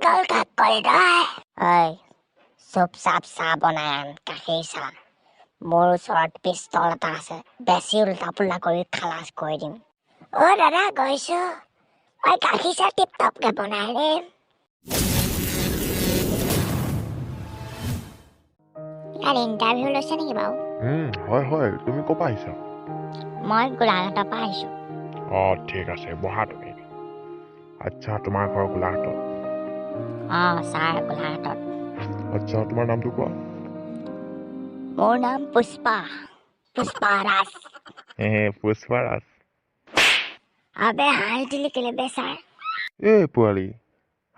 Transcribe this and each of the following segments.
পাগল কাক কলি তই? ঐ, চুপচাপ চাহ বনাই আন, গাখীৰ চাহ। মোৰ ওচৰত পিষ্টল এটা আছে, বেছি উল্টা পুল্টা কৰি খালাচ কৰি দিম। অ' দাদা গৈছো, মই গাখীৰ চাহ টিপ টপকে বনাই আনিম। ইয়াত ইণ্টাৰভিউ লৈছে নেকি বাৰু? হয় হয়, তুমি ক'ৰ পৰা আহিছা? মই গোলাঘাটৰ পৰা আহিছোঁ। অঁ ঠিক আছে, বহা তুমি। আচ্ছা, তোমাৰ ঘৰ গোলাঘাটত? অঁ ছাৰ, গোলাঘাটত। আচ্ছা, তোমাৰ নামটো কোৱা? মোৰ নাম পুষ্পা, পুষ্পা ৰাজ। হে পুষ্পা ৰাজ। আবে হাঁহি দিলি কেলে বে ছাৰ? এই পোৱালি,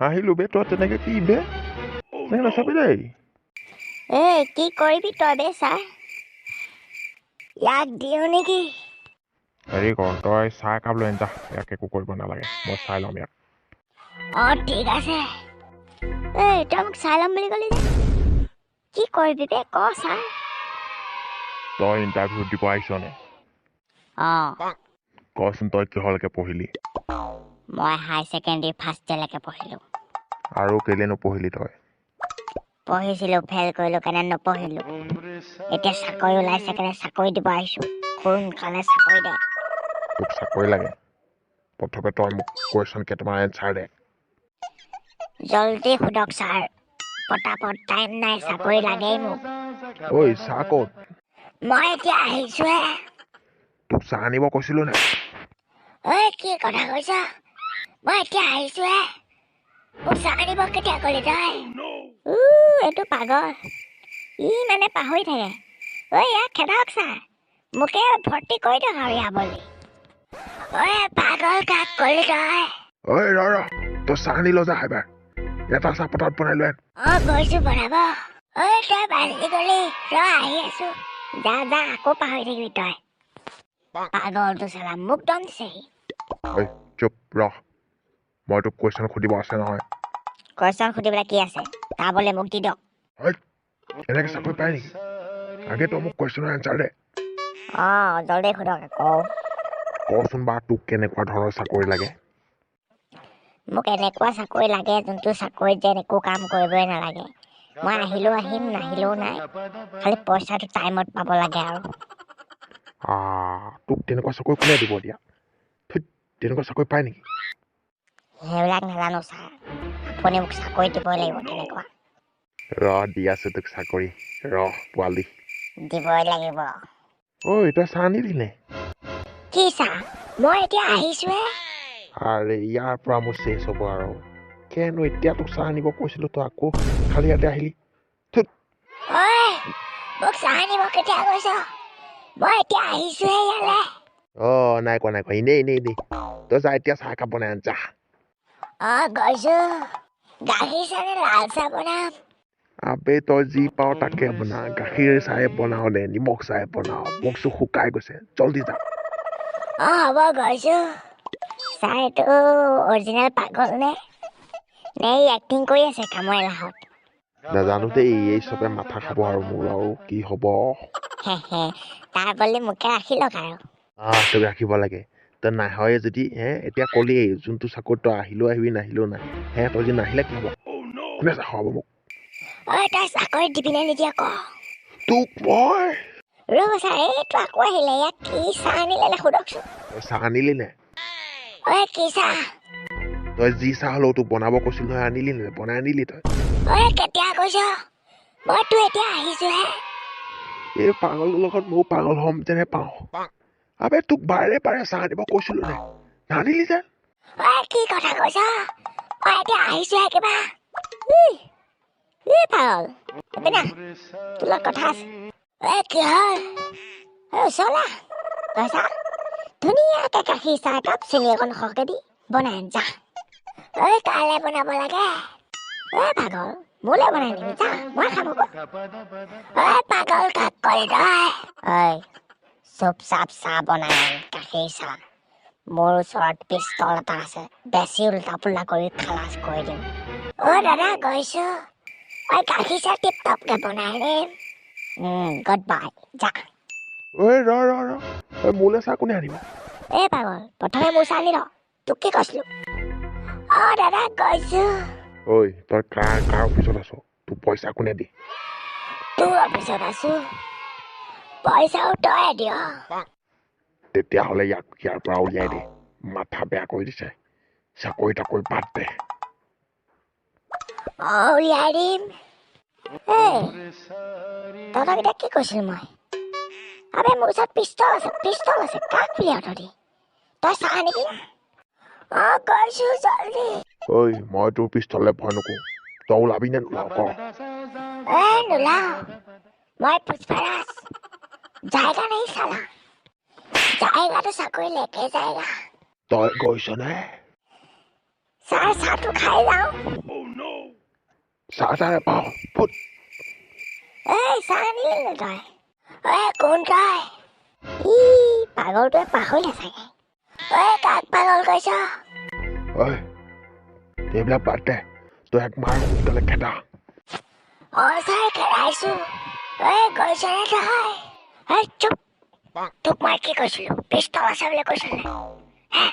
হাঁহিলো বে, তই তেনেকৈ কি বে, তেনেকৈ নাচাবি দেই। এই কি কৰিবি তই বে ছাৰ? ইয়াক দিওঁ নেকি? হেৰি কৰ, তই চাহ একাপ লৈ আন যা, ইয়াক একো কৰিব নালাগে, মই চাই ল'ম ইয়াক। অঁ ঠিক আছে। এই তই মোক চাই ল'ম বুলি ক'লি যে, কি কৰিবি বে ক ছাৰ? তই ইণ্টাৰভিউ দিব আহিছনে? অঁ। কচোন তই কিহলৈকে পঢ়িলি? মই হাই ছেকেণ্ডেৰী ফাৰ্ষ্ট ইয়েৰলৈকে পঢ়িলোঁ। আৰু কেলৈ নপঢ়িলি তই? পঢ়িছিলোঁ, ফেইল কৰিলোঁ কাৰণে নপঢ়িলোঁ। এতিয়া চাকৰি ওলাইছে কাৰণে চাকৰি দিব আহিছোঁ, সোনকালে চাকৰি দে। তোক চাকৰি লাগে? প্ৰথমে তই মোক কুৱেশ্যন কেইটামান এনচাৰ দে। জলদি সোধক ছাৰ, পটাপট, টাইম নাই, চাকৰি লাগেই মোক। ঐ চাহ ক'ত? মই এতিয়া আহিছোঁহে। তোক চাহ আনিব কৈছিলোঁ নাই? ঐ কি কথা কৈছ, মই এতিয়া আহিছোঁহে, মোক চাহ আনিব কেতিয়া ক'লি তই? এইটো পাগল, ই মানে পাহৰি থাকে। ঐ ইয়াক খেদাওক ছাৰ, মোকে ভৰ্তি কৰি দিয়ক আৰু ইয়াৰ বদলি। ঐ পাগল কাক ক'লি তই? ঐ ৰ ৰ, তই চাহ আনি ল যা, এবাৰ এটা চাহ পটাত বনাই লৈ আন। অঁ গৈছোঁ বনাব। ঐ তই বাজি গ'লি, ৰ আহি আছোঁ। যা যা, আকৌ পাহৰি থাকিবি তই। পাগলটো চালা মোক দম দিছেহি। ঐ চুপ ৰ, মই তোক কুৱেশ্যন সুধিব আছে নহয়। কুৱেশ্যন সুধিবলৈ কি আছে, তাৰ বোলে মোক দি দিয়ক। ঐ এনেকৈ চাকৰি পায় নেকি? আগে তই মোক কুৱেশ্যনৰ এনচাৰ দে। অঁ জলদি সোধক আকৌ। কচোন বা তোক কেনেকুৱা ধৰণৰ চাকৰি লাগে? মোক এনেকুৱা চাকৰি লাগে যোনটো চাকৰিত যেন একো কাম কৰিবই নালাগে। মই আহিলেও আহিম, নাহিলেও নাই, খালি পইচাটো টাইমত পাব লাগে আৰু। তোক তেনেকুৱা চাকৰি কোনে দিব এতিয়া? ধেৎ, তেনেকুৱা চাকৰি পায় নেকি? সেইবিলাক নাজানো ছাৰ, আপুনি মোক চাকৰি দিবই লাগিব তেনেকুৱা। ৰ দি আছোঁ তোক চাকৰি, ৰ পোৱালি। দিবই লাগিব। ঐ তই চাহ আনিলি নে? কি চাহ? মই এতিয়া আহিছোঁহে। আৰে ইয়াৰ পৰা মোৰ চেচ হ'ব আৰু। কেনো এতিয়া তোক চাহ আনিব কৈছিলোঁ, তই আকৌ খালি ইয়াতে আহিলি। ঐ মোক চাহ আনিব কেতিয়া কৈছ? মই এতিয়া আহিছোঁহে ইয়ালৈ। অঁ নাই কোৱা, নাই কোৱা, এনেই এনেই এনেই। তই যা এতিয়া চাহ একাপ বনাই আন যা। অঁ গৈছোঁ। গাখীৰ চাহ নে লাল চাহ বনাম? আবে তই যি পাৱ তাকে বনা, গাখীৰ চাহে বনাও নে নিমখ চাহে বনাও, মুখ চুখ শুকাই গৈছে, জলদি যা। অঁ হ'ব গৈছোঁ। ছাৰ এইটো অৰিজিনেল পাগল নে নে ই এক্টিং কৰি আছে কামৰ এলাহত? নাজানো দেই, এই চবে মাথা খাব আৰু মোৰ, আৰু কি হ'ব। তাৰ বদলি মোকে ৰাখি লওক আৰু। তোক ৰাখিব লাগে, তই নাহয়ে যদি। হে এতিয়া ক'লিয়েই যোনটো চাকৰিত তই আহিলেও আহিবি নাহিলেও নাই। হে তই যদি নাহিলে কি হ'ব? কোনে চাহ খুৱাব মোক? ঐ তই চাকৰি দিবি নে নিদিয় ক? তোক মই ৰ'ব ছাৰ, এইটো আকৌ আহিলে, ইয়াক কি চাহ আনিলে সোধকচোন। তই চাহ আনিলি নে? ঐ কি চাহ? তই যি চাহ হ'লেও তোক বনাব কৈছিলো নহয়, আনিলি নে? বনাই আনিলি তই? ঐ কেতিয়া কৈছ? মইতো এতিয়া আহিছোঁহে। এই পাগলটোৰ লগত ময়ো পাগল হ'ম যেনে পাওঁ। আবে তোক বাৰে বাৰে চাহ আনিব কৈছিলো নে, নানিলি যে? ঐ কি কথা কৈছ? মই এতিয়া আহিছোঁহে কিবা। ই পাগল, এইপিনে তোৰ লগত কথা আছে। ঐ কি হ'ল? ঐ ওচৰলৈ আহ। তই চা, ধুনীয়াকৈ গাখীৰ চাহ একাপ চেনি অকণ সৰহকৈ দি বনাই আন যা। ঐ কাইলৈ বনাব লাগে। ঐ পাগল, মোলৈ বনাই আনিবি যা, মই খাম আকৌ। ঐ পাগল কাক কলি তই? ঐ চুপচাপ চাহ বনাই আন, গাখীৰ চাহ। মোৰ ওচৰত পিষ্টল এটা আছে, বেছি উল্টা পুল্টা কৰি খালাচ কৰি দিম। অ' দাদা গৈছোঁ, মই গাখীৰ চাহ টিপ টপকৈ বনাই আনিম। গুড বাই, যা। ঐ ৰ ৰ ৰ, ঐ মোলৈ চাহ কোনে আনিব? এই পাগল, প্ৰথমে মোৰ চাহ আনি ল, তোক কি কৈছিলোঁ? অ' দাদা গৈছোঁ। ঐ, তই কাৰ কাৰ অফিচত আছ? তোৰ পইচা কোনে দিয়ে? তোৰ অফিচত আছো, পইচাও তই দিয়। তেতিয়াহ'লে ইয়াক ইয়াৰ পৰা উলিয়াই দে, মাথা বেয়া কৰি দিছে। চাকৰি তাকৰি বাদ দে। অ, উলিয়াই দিম। এই, তহঁতক এতিয়া কি কৈছিলো মই? আবে, মোৰ ওচৰত পিষ্টল আছে, পিষ্টল আছে। কাক উলিয়াও তহঁতি? তই চাহ আনিবি না? অ, গৈছো জলদি। ঐ, মই তোৰ পিষ্টললে ভয় নকৰোঁ। তই ওলাবি নে নোলাও ক? এ, নোলাও মই। पुष्पराज जाएगा नहीं साला, जाएगा तो চাকৰি लेके जाएगा। তই গৈছনে? ছাৰ, চাহটো খাই যাওঁ। চাহ চাহ নাপাওঁ, ফুট। এই, চাহ আনিলি নে তই? ঐ, কোন তই? ই পাগলটোৱে পাহৰিলে চাগে। ঐ, কাক পাগল কৈছ? ঐ, এইবিলাক বাদ দে, তই এক মাৰ, সোনকালে খেদা। অ ছাৰ, খেদাইছো। ঐ, গৈছনে তই? ঐ, চুপ। তোক মই কি কৈছিলো? পিষ্টল আছে বুলি কৈছিলো হে?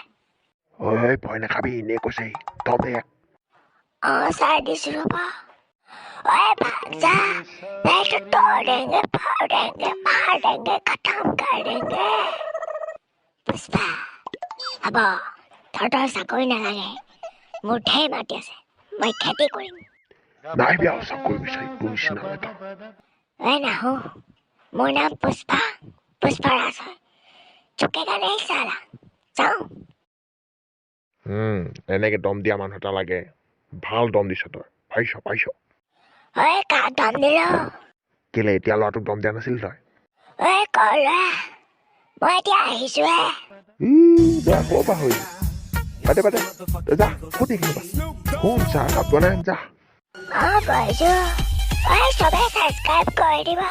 ঐ, ভয় নাখাবি, এনেই কৈছে। দম দে ইয়াক। অ ছাৰ, দিছো, ৰ'ব। ঐ, भाग जा, नहीं तो तोड़ देंगे, फाड़ देंगे, मार देंगे, खत्म कर देंगे। পুষ্পা, হ'ব, তহঁতৰ চাকৰি নালাগে। মোৰ ঢেৰ মাটি আছে, মই খেতি কৰিম। নাহিবি আৰু চাকৰি বিচাৰি তোৰ নিচিনা এটা। ঐ, নাহো। মোৰ নাম পুষ্পা, পুষ্পৰাজ হয়। झुकेगा नहीं साला। যাওঁ। এনেকে দম দিয়া মানুহ এটা লাগে। ভাল দম দিছ তই, পাৰিছ, পাৰিছ। ঐ, কাক দম দিলো? কেলে, এতিয়া ল'ৰাটোক দম দিয়া নাছিল তই? ঐ, কৰ ল'ৰা? মই এতিয়া আহিছোহে। ই বেয়া, ক'ৰ পাহৰিলি? বাদে বাদে, তই যা, ক'ত এইখিনি পৰা। শুন, চাহ কাপ বনাই আন, যা। অ, গৈছো। ঐ, চবে ছাবস্ক্ৰাইব কৰি দিব।